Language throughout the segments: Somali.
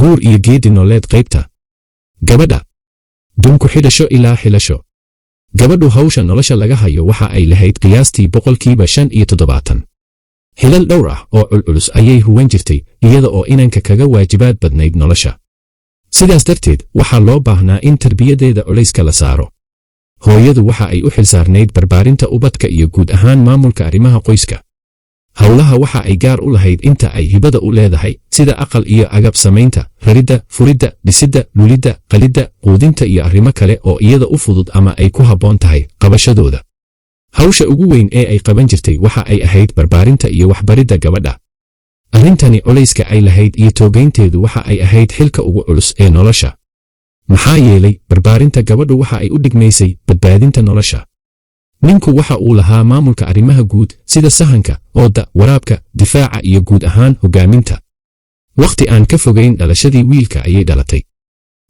Guur iyo geedi nololeed. Qaybta gabadha: dunku xidhasho ilaa xilasho. Gabadhu hawsha nolosha laga hayo waxa ay lahayd qiyaastii 75%. Xilal dhowr ah oo culculus ayay huwan jirtay, iyada oo inanka kaga waajibaad badnayd nolosha. Sidaas darteed waxaa loo baahnaa in tarbiyadeeda culayska la saaro. Hooyadu waxa ay u xilsaarnayd barbaarinta ubadka iyo guud ahaan maamulka arrimaha qoyska. Howlaha waxa ay gaar u lahayd inta ay hibada u leedahay, sida aqal iyo agab samaynta, raridda, furidda, dhisidda, lulidda, qalidda, quudinta iyo arrimo kale oo iyada u fudud ama ay ku habboon tahay qabashadooda. Hawsha ugu weyn ee ay qaban jirtay waxa ay ahayd barbaarinta iyo waxbaridda gabadha. Arrintani culayska ay lahayd iyo toogaynteedu waxa ay ahayd xilka ugu culus ee nolosha, maxaa yeelay barbaarinta gabadhu waxa ay u dhigmaysay badbaadinta nolosha. Ninku waxa uu lahaa maamulka arrimaha guud, sida sahanka, ooda, waraabka, difaaca iyo guud ahaan hoggaaminta. Wakhti aan ka fogayn dhalashadii wiilka ayay dhalatay.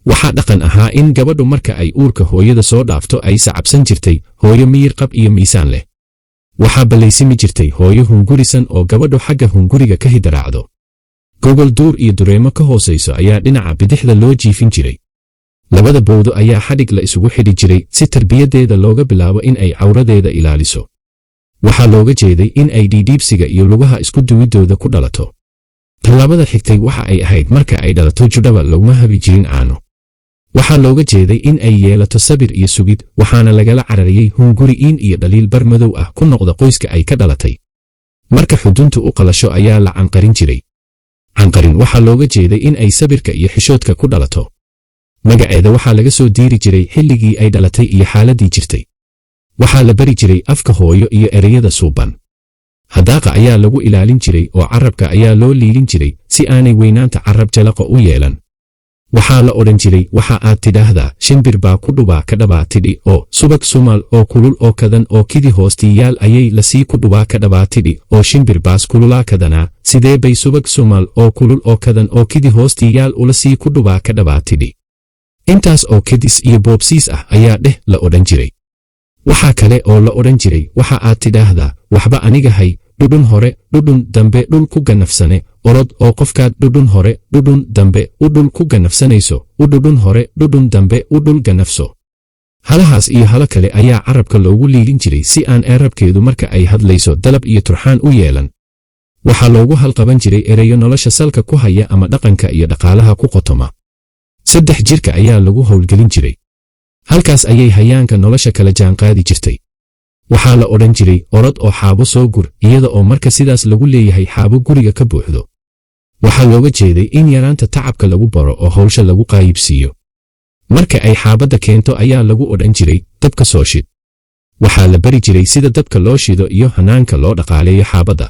Waxaa dhaqan ahaa in gabadhu marka ay uurka hooyada soo dhaafto ay sacabsan jirtay hooyo miyir qab iyo miisaan leh. Waxaa ballaysimi jirtay hooyo hungurisan oo gabadhu xagga hunguriga ka hidaraacdo. Gogol duur iyo dureemo ka hoosayso ayaa dhinaca bidixda loo jiifin jiray. Labada bowdo ayaa xadhig la isugu xidhi jiray si tarbiyadeeda looga bilaabo in ay cawradeeda ilaaliso. Waxaa looga jeeday in ay dhiidhiibsiga iyo lugaha isku duwiddooda ku dhalato. Tallaabada xigtay waxa ay ahayd marka ay dhalato judhaba laguma habi jirin caano. Waxaa looga jeeday in ay yeelato sabir iyo sugid, waxaana lagala carariyey hunguri-iin iyo dhaliil bar madow ah ku noqda qoyska ay ka dhalatay. Marka xuduntu u qalasho ayaa la canqarin jiray. Canqarin waxaa looga jeeday in ay sabirka iyo xishoodka ku dhalato. Magaceeda waxaa laga soo diiri jiray xilligii ay dhalatay iyo xaaladdii jirtay. Waxaa la bari jiray afka hooyo iyo ereyada suuban. Hadaaqa ayaa lagu ilaalin jiray oo carabka ayaa loo liilin jiray si aanay weynaanta carab jalaqa u yeelan. Waxaa la odhan jiray: "Waxa aad tidhaahdaa shimbir baa ku dhubaa ka dhabaa tidhi oo subag sumal oo kulul oo kadan oo kidi hoostiyaal ayay lasii ku dhubaa ka dhabaa tidhi oo shimbir baas kululaa kadanaa. Sidee bay subag sumal oo kulul oo kadan oo kidi hoostiyaal ula sii ku dhubaa ka dhabaa tidhi?" Intaas oo kedis iyo boobsiis ah ayaa dheh la odhan jiray. Waxaa kale oo la odhan jiray: "Waxa aad tidhaahdaa waxba aniga hay dhudhun hore dhudhun dambe dhul ku ganafsane, orod oo qofkaad dhudhun hore dhudhun dambe u dhul ku ganafsanayso u dhudhun hore dhudhun dambe u dhul ganafso." Halahaas iyo halo kale ayaa carabka loogu liilin jiray si aan eerabkeedu marka ay hadlayso dalab iyo turxaan u yeelan. Waxaa loogu halqaban jiray ereyo nolosha salka ku haya ama dhaqanka iyo dhaqaalaha ku qotoma. 3 jirka ayaa lagu howlgelin jiray. Halkaas ayay hayaanka nolosha kala jaanqaadi jirtay. Waxaa la odhan jiray: "Orod oo xaabo soo gur," iyada oo marka sidaas lagu leeyahay xaabo guriga ka buuxdo. Waxaa looga jeeday in yaraanta tacabka lagu baro oo hawsha lagu qaayibsiiyo. Marka ay xaabadda keento ayaa lagu odhan jiray: "Dabka soo shid." Waxaa la bari jiray sida dabka loo shido iyo hanaanka loo dhaqaaleeyo xaabadda.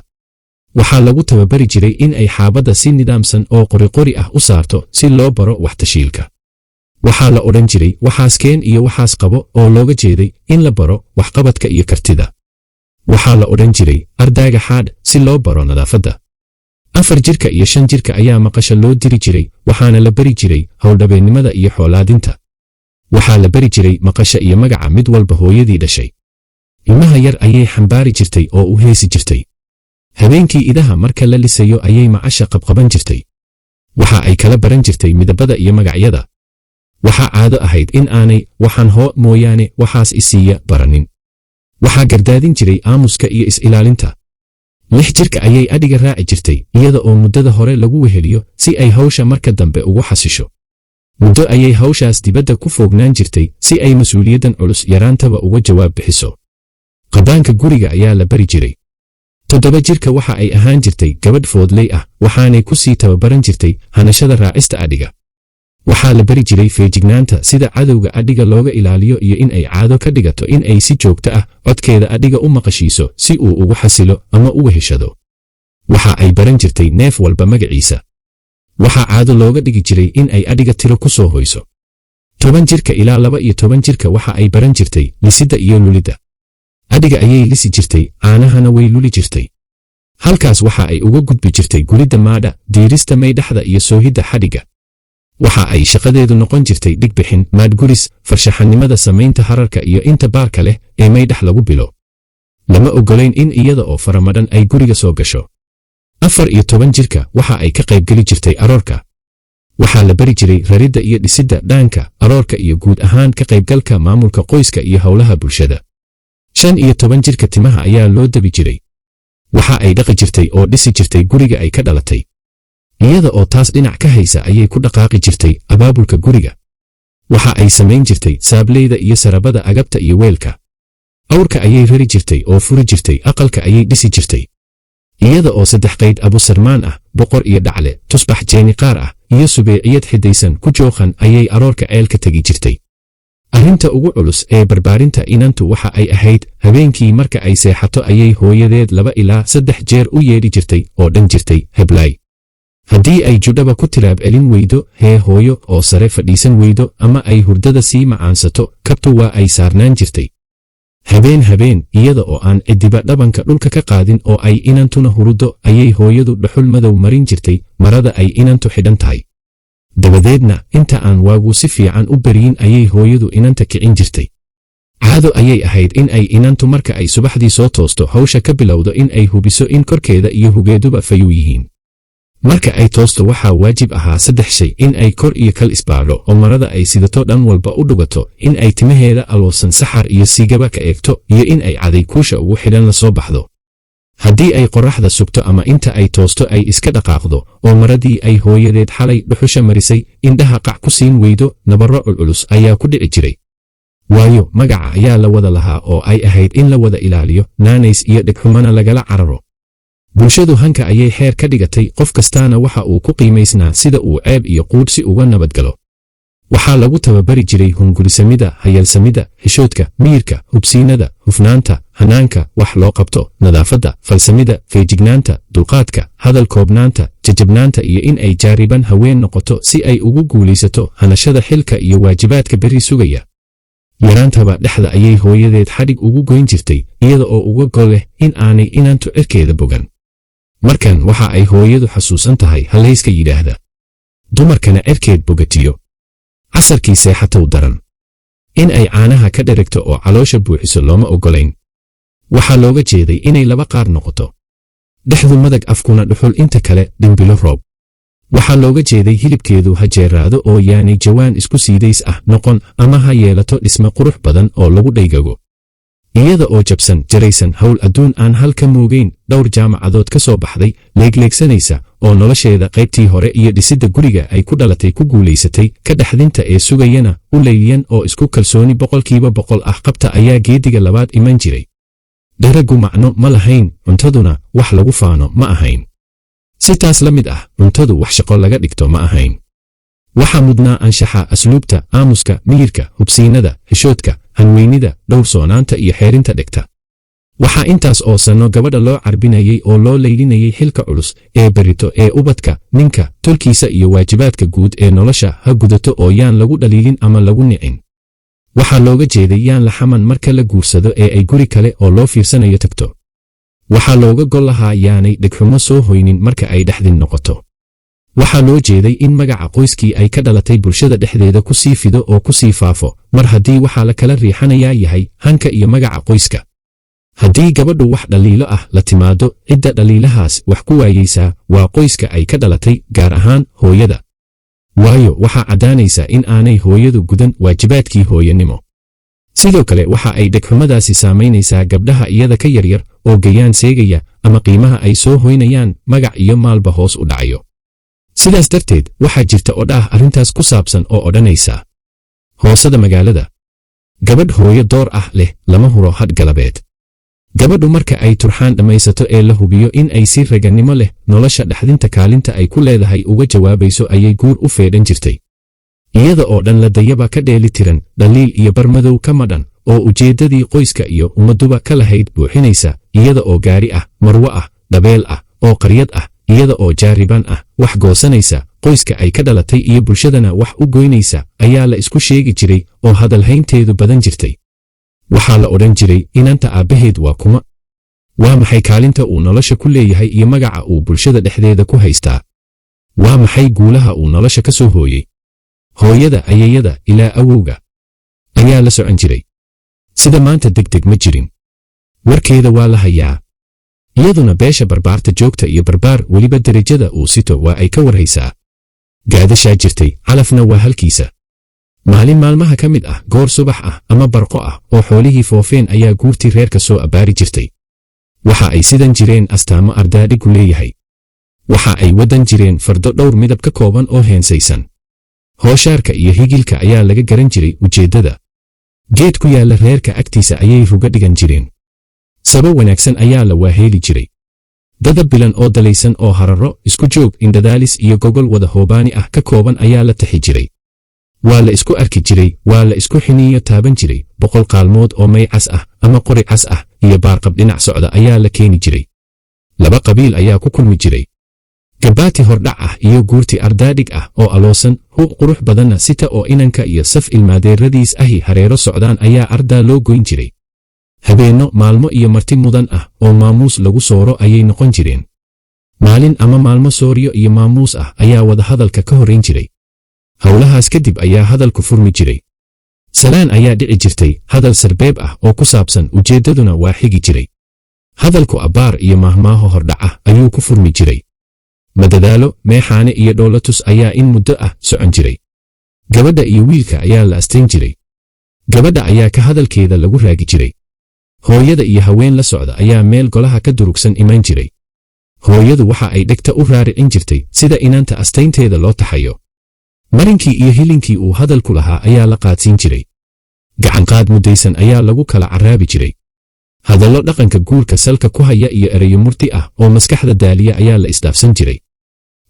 Waxaa lagu tababari jiray in ay xaabadda si nidaamsan oo qoriqori ah u saarto si loo baro waxtashiilka. Waxaa la odhan jiray: "Waxaas keen iyo waxaas qabo," oo looga jeeday in la baro waxqabadka iyo kartida. Waxaa la odhan jiray: "Ardaaga xaadh," si loo baro nadaafadda. 4 jirka iyo 5 jirka ayaa maqasha loo diri jiray, waxaana la bari jiray howldhabeennimada iyo xoolaadinta. Waxaa la bari jiray maqasha iyo magaca mid walba hooyadii dhashay. Ilmaha yar ayay xambaari jirtay oo u heesi jirtay. Habeenkii idaha marka la lisayo ayay macasha qabqaban jirtay. Waxa ay kala baran jirtay midabada iyo magacyada. Waxaa caado ahayd in aanay "waxaan hoo" mooyaane "waxaas isiiya" baranin. Waxaa gardaadin jiray aamuska iyo is-ilaalinta. 6 jirka ayay adhiga raaci jirtay, iyada oo muddada hore lagu weheliyo si ay hawsha marka dambe ugu xasisho. Muddo ayay hawshaas dibadda ku foognaan jirtay si ay mas-uuliyaddan culus yaraantaba uga jawaab bixiso. Qabaanka guriga ayaa la bari jiray. 7 jirka waxa ay ahaan jirtay gabadh foodley ah, waxaanay ku sii tababaran jirtay hanashada raacista adhiga. Waxaa la bari jiray feejignaanta, sida cadowga adhiga looga ilaaliyo, iyo in ay caado ka dhigato in ay si joogto ah codkeeda adhiga u maqashiiso si uu ugu xasilo ama u weheshado. Waxa ay baran jirtay neef walba magaciisa. Waxaa caado looga dhigi jiray in ay adhiga tiro ku soo hoyso. 10 jirka ilaa 12 jirka waxa ay baran jirtay lisidda iyo lulidda. Adhiga ayay lisi jirtay, caanahana way luli jirtay. Halkaas waxa ay uga gudbi jirtay guridda maadha, diirista maydhaxda iyo soohidda xadhigga. Waxa ay shaqadeedu noqon jirtay dhigbixin, maadguris, farshaxanimada samaynta hararka iyo inta baarka leh ee maydhax lagu bilo. Lama oggolayn in iyada oo faramadhan ay guriga soo gasho. 14 jirka waxa ay ka qaybgeli jirtay aroorka. Waxaa la bari jiray raridda iyo dhisidda dhaanka, aroorka iyo guud ahaan ka qaybgalka maamulka qoyska iyo howlaha bulshada. 15 jirka timaha ayaa loo dabi jiray. Waxa ay dhaqi jirtay oo dhisi jirtay guriga ay ka dhalatay. Iyada oo taas dhinac ka haysa ayay ku dhaqaaqi jirtay abaabulka guriga. Waxa ay samayn jirtay saableyda iyo sarabada agabta iyo weelka. Awrka ayay rari jirtay oo furi jirtay, aqalka ayay dhisi jirtay. Iyada oo 3 qayd abusarmaan ah, boqor iyo dhacle, tusbax jeeniqaar ah iyo subeeciyad xidaysan ku jookhan ayay aroorka ceelka tegi jirtay. Arrinta ugu culus ee barbaarinta inantu waxa ay ahayd habeenkii marka ay seexato ayay hooyadeed 2 ilaa 3 jeer u yeedhi jirtay oo dhan jirtay heblaay. Haddii ay judhaba ku tiraab celin weydo hee hooyo oo sare fadhiisan weydo ama ay hurdada sii macaansato, kabtu waa ay saarnaan jirtay. Habeen habeen iyada oo aan cidiba dhabanka dhulka ka qaadin oo ay inantuna huruddo ayay hooyadu dhuxul madow marin jirtay marada ay inantu xidhan tahay. Dabadeedna inta aan waagu si fiican u beriyin ayay hooyadu inanta kicin jirtay. Caado ayay ahayd in ay inantu marka ay subaxdii soo toosto hawsha ka bilowdo in ay hubiso in korkeeda iyo hugeeduba fayuu yihiin. Marka ay toosto waxaa waajib ahaa 3 shay: in ay kor iyo kal isbaadho oo marada ay sidato dhan walba u dhugato, in ay timaheeda aloosan saxar iyo siigaba ka eegto, iyo in ay caday kuusha ugu xidhan la soo baxdo. Haddii ay qorraxda sugto ama inta ay toosto ay iska dhaqaaqdo oo maradii ay hooyadeed xalay dhuxusha marisay indhaha qac ku siin weydo, nabarro culculus ayaa ku dhici jiray. Waayo magaca ayaa la wada lahaa oo ay ahayd in la wada ilaaliyo, naanays iyo dhegxumana lagala cararo. Bulshadu hanka ayay xeer ka dhigatay, qof kastaana waxa uu ku qiimaysnaa sida uu ceeb iyo quudhsi uga nabadgalo. Waxaa lagu tababari jiray hungurisamida, hayalsamida, xishoodka, miyirka, hubsiinada, hufnaanta, hanaanka, wax loo qabto, nadaafadda, falsamida, feejignaanta, dulqaadka, hadal koobnaanta, jajabnaanta iyo in ay jaariban haween noqoto si ay ugu guulaysato hanashada xilka iyo waajibaadka berri sugaya. Yaraantaba dhexda ayay hooyadeed xadhig ugu goyn jirtay iyada oo uga gol leh in aanay inantu cirkeeda bogan. Markan waxa ay hooyadu xasuusan tahay hallayska yidhaahda: dumarkana cirkeed bogatiyo, casarkii seexatow daran. In ay caanaha ka dheragto oo caloosha buuxiso looma oggolayn. Waxaa looga jeeday inay laba qaar noqoto, dhexdu madag, afkuna dhuxul, inta kale dhimbilo roob. Waxaa looga jeeday hilibkeedu ha jeeraado oo yaanay jawaan isku siidays ah noqon ama ha yeelato dhisme qurux badan oo lagu dhaygago. Iyada oo jabsan, jaraysan, hawl adduun aan hal ka moogayn, dhowr jaamacadood ka soo baxday, leegleegsanaysa oo nolosheeda qaybtii hore iyo dhisidda guriga ay ku dhalatay ku guulaysatay, ka dhexdinta ee sugayana u layliyan oo isku kalsooni 100% ah qabta ayaa geediga labaad iman jiray. Daragu macno ma lahayn, cuntaduna wax lagu faano ma ahayn. Si taas la mid ah, cuntadu wax shaqo laga dhigto ma ahayn. Waxaa mudnaa anshaxa, asluubta, aamuska, miyirka, hubsiinada, xishoodka, hanweynida, dhowrsoonaanta iyo xeerinta dhegta. Waxaa intaas oo sanno gabadha loo carbinayay oo loo laylinayay xilka culus ee berrito ee ubadka, ninka, tolkiisa iyo waajibaadka guud ee nolosha ha gudato oo yaan lagu dhaliilin ama lagu nicin. Waxaa looga jeeday yaan la xaman marka la guursado ee ay guri kale oo loo fiirsanayo tagto. Waxaa looga gol lahaa yaanay dhegxumo soo hoynin marka ay dhexdin noqoto. Waxaa loo jeeday in magaca qoyskii ay ka dhalatay bulshada dhexdeeda ku sii fido oo ku sii faafo, mar haddii waxaa la kala riixanayaa yahay hanka iyo magaca qoyska. Haddii gabadhu wax dhaliilo ah la timaado, cidda dhaliilahaas wax ku waayeysaa waa qoyska ay ka dhalatay, gaar ahaan hooyada. Waayo waxaa caddaanaysa in aanay hooyadu gudan waajibaadkii hooyanimo. Sidoo kale waxa ay dhegxumadaasi saamaynaysaa gabdhaha iyada ka yaryar oo gayaan seegaya ama qiimaha ay soo hoynayaan magac iyo maalba hoos u dhacayo. Sidaas darteed waxaa jirta odhaah arrintaas ku saabsan oo odhanaysa: hoosada magaalada, gabadh hooyo door ah leh lama huro hadh galabeed. Gabadhu marka ay turxaan dhammaysato ee la hubiyo in ay si ragannimo leh nolosha dhexdinta kaalinta ay ku leedahay uga jawaabayso ayay guur u feedhan jirtay. Iyada oo dhan la dayaba ka dheeli tiran, dhaliil iyo barmadow ka madhan, oo ujeeddadii qoyska iyo ummadduba ka lahayd buuxinaysa, iyada oo gaari ah, marwo ah, dhabeel ah, oo qaryad ah, iyada oo jaariban ah, wax goosanaysa, qoyska ay ka dhalatay iyo bulshadana wax u goynaysa ayaa la isku sheegi jiray oo hadalhaynteedu badan jirtay. Waxaa la odhan jiray inanta aabbaheed waa kuma? Waa maxay kaalinta uu nolosha ku leeyahay iyo magaca uu bulshada dhexdeeda ku haystaa? Waa maxay guulaha uu nolosha ka soo hooyey? Hooyada, ayayada ilaa awowga ayaa la socon jiray. Sida maanta degdeg ma jirin. Warkeeda waa la hayaa. Iyaduna beesha barbaarta joogta iyo barbaar weliba derajada uu sito waa ay ka warhaysaa. Gaadashaa jirtay, calafna waa halkiisa. Maalin maalmaha ka mid ah, goor subax ah ama barqo ah oo xoolihii foofeen, ayaa guurtii reerka soo abbaari jirtay. Waxa ay sidan jireen astaamo ardaadhigu leeyahay. Waxa ay waddan jireen fardo dhowr midab ka kooban oo heensaysan. Hooshaarka iyo higilka ayaa laga garan jiray ujeeddada. Geed ku yaalla reerka agtiisa ayay ruga dhigan jireen. Sabo wanaagsan ayaa la waaheeli jiray. Dadab bilan oo dalaysan oo hararro, isku joog, indhadaalis iyo gogol wada hoobaani ah ka kooban ayaa la taxi jiray. Waa la isku arki jiray, waa la isku xiniiyo taaban jiray. 100 qaalmood oo may cas ah ama qori cas ah iyo baarqab dhinac socda ayaa la keeni jiray. Laba qabiil ayaa ku kulmi jiray. Gabaati hordhac ah iyo guurti ardaadhig ah oo aloosan, huuq qurux badanna sita oo inanka iyo saf ilmaadeeradiis ahi hareero socdaan ayaa ardaa loo goyn jiray. Habeenno, maalmo iyo marti mudan ah oo maamuus lagu sooro ayay noqon jireen. Maalin ama maalmo sooryo iyo maamuus ah ayaa wadahadalka ka horrayn jiray. Howlahaas kadib ayaa hadalku furmi jiray. Salaan ayaa dhici jirtay, hadal sarbeeb ah oo ku saabsan ujeeddaduna waa xigi jiray. Hadalku abbaar iyo maahmaaho hordhac ah ayuu ku furmi jiray. Madadaalo, meexaane iyo dhoolatus ayaa in muddo ah socon jiray. Gabadha iyo wiilka ayaa la astayn jiray. Gabadha ayaa ka hadalkeeda lagu raagi jiray. Hooyada iyo haween la socda ayaa meel golaha ka durugsan iman jiray. Hooyadu waxa ay dhegta u raaricin jirtay sida inanta astaynteeda loo taxayo. Marinkii iyo hilinkii uu hadalku lahaa ayaa la qaadsiin jiray. Gacanqaad muddaysan ayaa lagu kala carraabi jiray. Hadallo dhaqanka guurka salka ku haya iyo erayo murti ah oo maskaxda daaliya ayaa la isdhaafsan jiray.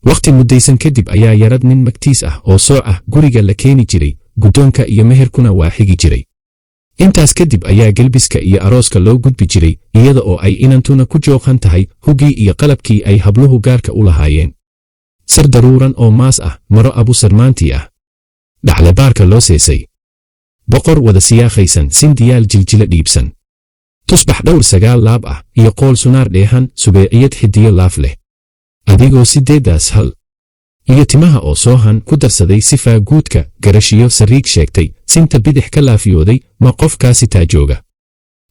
Wakhti muddaysan kadib ayaa yarad nin magtiis ah oo sooc ah guriga la keeni jiray, guddoonka iyo meherkuna waa xigi jiray. Intaas kadib ayaa gelbiska iyo arooska loo gudbi jiray, iyada oo ay inantuna ku jooqan tahay huggii iyo qalabkii ay habluhu gaarka u lahaayeen. Sar daruuran oo maas ah, maro abu sarmaantii ah, dhaclebaarka loo seesay, boqor wada siyaaqaysan, sindiyaal jiljila dhiibsan, tusbax dhowr sagaal laab ah iyo qool sunaar dheehan, subeeciyad xidiyo laaf leh. Adigoo sideeddaas hal iyo timaha oo soohan ku darsaday, sifaa guudka garashiyo sariig sheegtay, sinta bidix ka laafiyooday, ma qofkaasi taa jooga?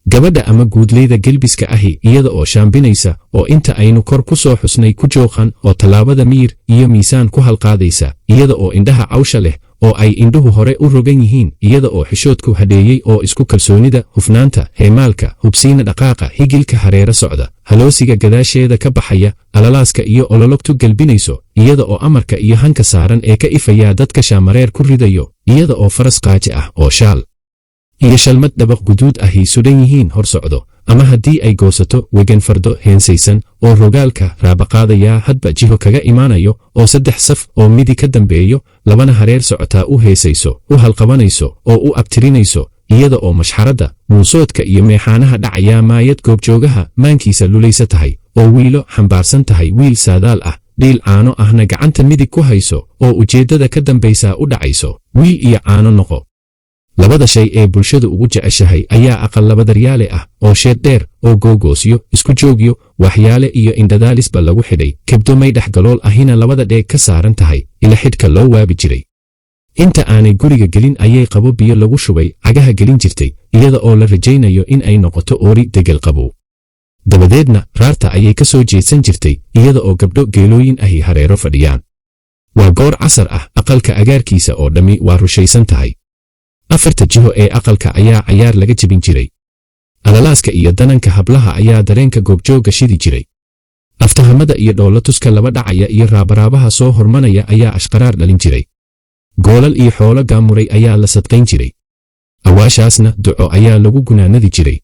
Gabadha ama guudleyda gelbiska ahi iyada oo shaambinaysa oo inta aynu kor ku soo xusnay ku jooqan oo tallaabada miir iyo miisaan ku halqaadaysa, iyada oo indhaha cawsha leh oo ay indhuhu hore u rogan yihiin, iyada oo xishoodku hadheeyey oo isku kalsoonida, hufnaanta, heemaalka, hubsiina dhaqaaqa, higilka hareero socda, haloosiga gadaasheeda ka baxaya, alalaaska iyo olologtu gelbinayso, iyada oo amarka iyo hanka saaran ee ka ifayaa dadka shaamareer ku ridayo, iyada oo faras qaaji ah oo shaal iyo shalmad dhabaq guduud ahi sudhan yihiin hor socdo, ama haddii ay goosato wegan fardo heensaysan oo rogaalka raabaqaadayaa hadba jiho kaga imaanayo oo saddex saf oo midi ka dambeeyo labana hareer socotaa u heesayso, u halqabanayso oo u abtirinayso, iyada oo mashxaradda, muusoodka iyo meexaanaha dhacayaa maayad goobjoogaha maankiisa lulaysa tahay, oo wiilo xambaarsan tahay wiil saadaal ah, dhiil caano ahna gacanta midig ku hayso oo ujeeddada ka dambaysaa u dhacayso wiil iyo caano noqo. Labada shay ee bulshadu ugu jeceshahay ayaa aqal labadaryaale ah oo sheed dheer oo googoosyo, isku joogyo, waxyaale iyo indhadaalisba lagu xidhay, kebdo may dhexgalool ahina labada dheeg ka saaran tahay, ila xidhka loo waabi jiray. Inta aanay guriga gelin ayay qabo biyo lagu shubay cagaha gelin jirtay, iyada oo la rajaynayo in ay noqoto oori degel qabow. Dabadeedna raarta ayay ka soo jeedsan jirtay, iyada oo gabdho geelooyin ahi hareero fadhiyaan. Waa goor casar ah, aqalka agaarkiisa oo dhammi waa rushaysan tahay. Afarta jiho ee aqalka ayaa cayaar laga jebin jiray. Alalaaska iyo dananka hablaha ayaa dareenka goobjoogga shidi jiray. Aftahamada iyo dhoolatuska laba dhacaya iyo raabaraabaha soo hormanaya ayaa ashqaraar dhalin jiray. Goolal iyo xoolo gaamuray ayaa la sadqayn jiray. Awaashaasna duco ayaa lagu gunaanadi jiray.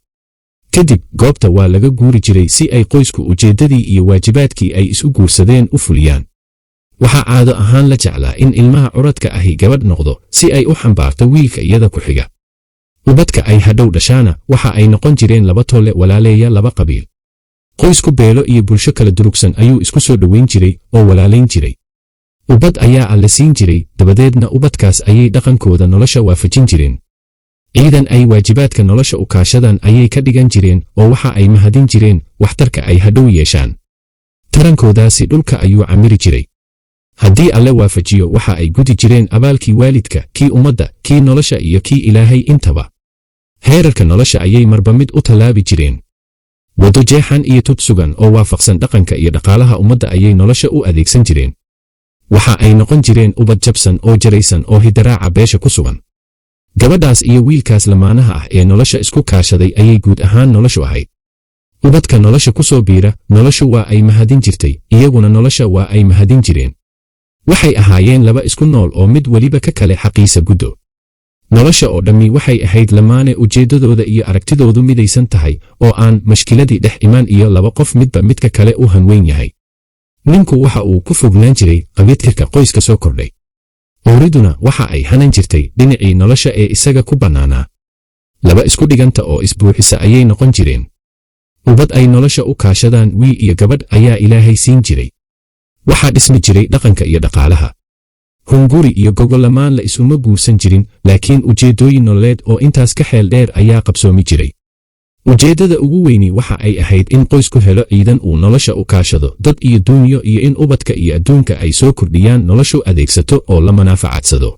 Kadib goobta waa laga guuri jiray si ay qoysku ujeeddadii iyo waajibaadkii ay isu guursadeen u fuliyaan. Waxaa caado ahaan la jeclaa in ilmaha curadka ahi gabadh noqdo si ay u xambaarto wiilka iyada ku xiga. Ubadka ay hadhow dhashaana waxa ay noqon jireen laba tolle walaaleeya laba qabiil. Qoysku beelo iyo bulsho kala durugsan ayuu isku soo dhoweyn jiray oo walaalayn jiray. Ubad ayaa alle siin jiray, dabadeedna ubadkaas ayay dhaqankooda nolosha waafajin jireen. Ciidan ay waajibaadka nolosha u kaashadaan ayay ka dhigan jireen oo waxa ay mahadin jireen waxtarka ay hadhow yeeshaan. Tarankoodaasi dhulka ayuu camiri jiray. Haddii alle waafajiyo waxa ay gudi jireen abaalkii waalidka, kii ummadda, kii nolosha iyo kii Ilaahay intaba. Heerarka nolosha ayay marba mid u tallaabi jireen. Waddo jeexan iyo tub sugan oo waafaqsan dhaqanka iyo dhaqaalaha ummadda ayay nolosha u adeegsan jireen. Waxa ay noqon jireen ubad jabsan oo jaraysan oo hidaraaca beesha ku sugan. Gabadhaas iyo wiilkaas lamaanaha ah ee nolosha isku kaashaday ayay guud ahaan noloshu ahayd. Ubadka nolosha ku soo biira, noloshu waa ay mahadin jirtay, iyaguna nolosha waa ay mahadin jireen. Waxay ahaayeen laba isku nool oo mid weliba ka kale xaqiisa guddo. Nolosha oo dhammi waxay ahayd lamaane ujeeddadooda iyo aragtidoodu midaysan tahay oo aan mashkiladii dhex iman iyo laba qof midba midka kale u hanweyn yahay. Ninku waxa uu ku fognaan jiray qabyadtirka qoyska soo kordhay. Owriduna waxa ay hanan jirtay dhinacii nolosha ee isaga ku bannaanaa. Laba isku dhiganta oo isbuuxisa ayay noqon jireen. Ubad ay nolosha u kaashadaan wiil iyo gabadh ayaa Ilaahay siin jiray. Waxaa dhismi jiray dhaqanka iyo dhaqaalaha. Hunguri iyo gogolamaan la isuma guursan jirin, laakiin ujeeddooyin nololeed oo intaas ka xeel dheer ayaa qabsoomi jiray. Ujeeddada ugu weyni waxa ay ahayd in qoysku helo ciidan uu nolosha u kaashado, dad iyo duunyo, iyo in ubadka iyo adduunka ay soo kordhiyaan noloshu adeegsato oo la manaafacadsado.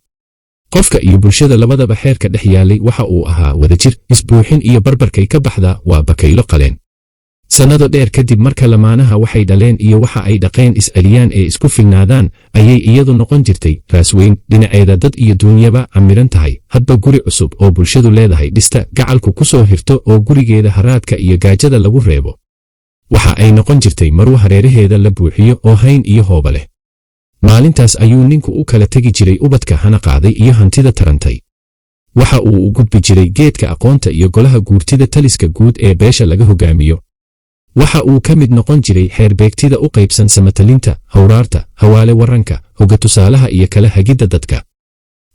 Qofka iyo bulshada labadaba xeerka dhex yaalay waxa uu ahaa wadajir, isbuuxin iyo barbarkay ka baxdaa waa bakaylo qaleen. Sannado dheer kadib, marka lamaanaha waxay dhaleen iyo waxa ay dhaqeen is-celiyaan ee isku filnaadaan, ayay iyadu noqon jirtay raasweyn dhinaceeda dad iyo duunyaba camiran tahay, hadba guri cusub oo bulshadu leedahay dhista, gacalku ku soo hirto oo gurigeeda haraadka iyo gaajada lagu reebo. Waxa ay noqon jirtay marwo hareeraheeda la buuxiyo oo hayn iyo hooba leh. Maalintaas ayuu ninku u kala tegi jiray ubadka hana qaaday iyo hantida tarantay. Waxa uu u gudbi jiray geedka aqoonta iyo golaha guurtida taliska guud ee beesha laga hogaamiyo. Waxa uu ka mid noqon jiray xeerbeegtida u qaybsan samatalinta, hawraarta, hawaale waranka, hoga tusaalaha iyo kala hagidda dadka.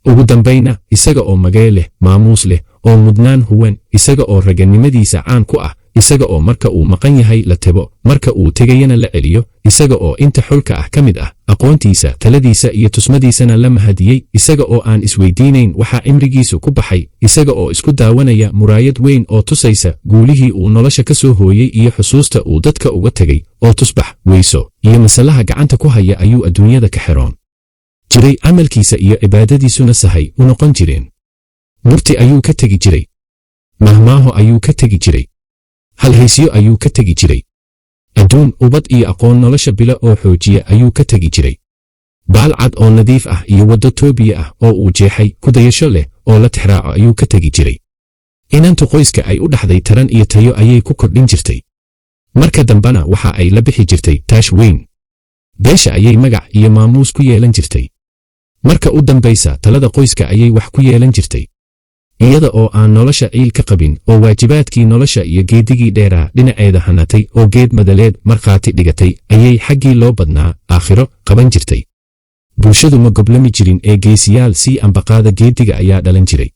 Ugu dambayna, isaga oo magee leh, maamuus leh oo mudnaan huwan, isaga oo raganimadiisa caan ku ah, isaga oo marka uu maqan yahay la tebo, marka uu tegayana la celiyo, isaga oo inta xulka ah ka mid ah, aqoontiisa, taladiisa iyo tusmadiisana la mahadiyey, isaga oo aan isweydiinayn waxa cimrigiisu ku baxay, isaga oo isku daawanaya muraayad weyn oo tusaysa guulihii uu nolosha ka soo hooyey iyo xusuusta uu dadka uga tegay, oo tusbax, weyso iyo masalaha gacanta ku haya ayuu adduunyada ka xeroon jiray, camalkiisa iyo cibaadadiisuna sahay u noqon jireen. Murti ayuu ka tegi jiray. Mahmaaho ayuu ka tegi jiray. Halhaysyo ayuu ka tegi jiray. Adduun, ubad iyo aqoon nolosha bila oo xoojiya ayuu ka tegi jiray. Baal cad oo nadiif ah iyo waddo toobiya ah oo uu jeexay kudayasho leh oo la tixraaco ayuu ka tegi jiray. Inantu qoyska ay u dhaxday taran iyo tayo ayay ku kordhin jirtay. Marka dambena waxa ay la bixi jirtay taash weyn. Beesha ayay magac iyo maamuus ku yeelan jirtay. Marka u dambaysa talada qoyska ayay wax ku yeelan jirtay. Iyada oo aan nolosha ciil ka qabin oo waajibaadkii nolosha iyo geedigii dheeraa dhinaceeda hanatay oo geed madaleed markhaati dhigatay ayay xaggii loo badnaa aakhiro qaban jirtay. Bulshadu ma goblami jirin ee geesiyaal sii ambaqaada geediga ayaa dhalan jiray.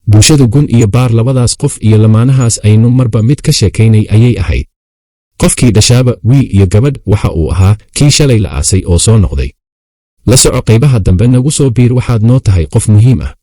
Bulshadu gun iyo baar labadaas qof iyo lamaanahaas aynu marba mid ka sheekaynay ayay ahayd. Qofkii dhashaaba wiil iyo gabadh waxa uu ahaa kii shalay la aasay oo soo noqday. La soco qaybaha dambe, nagu soo biir, waxaad noo tahay qof muhiim ah.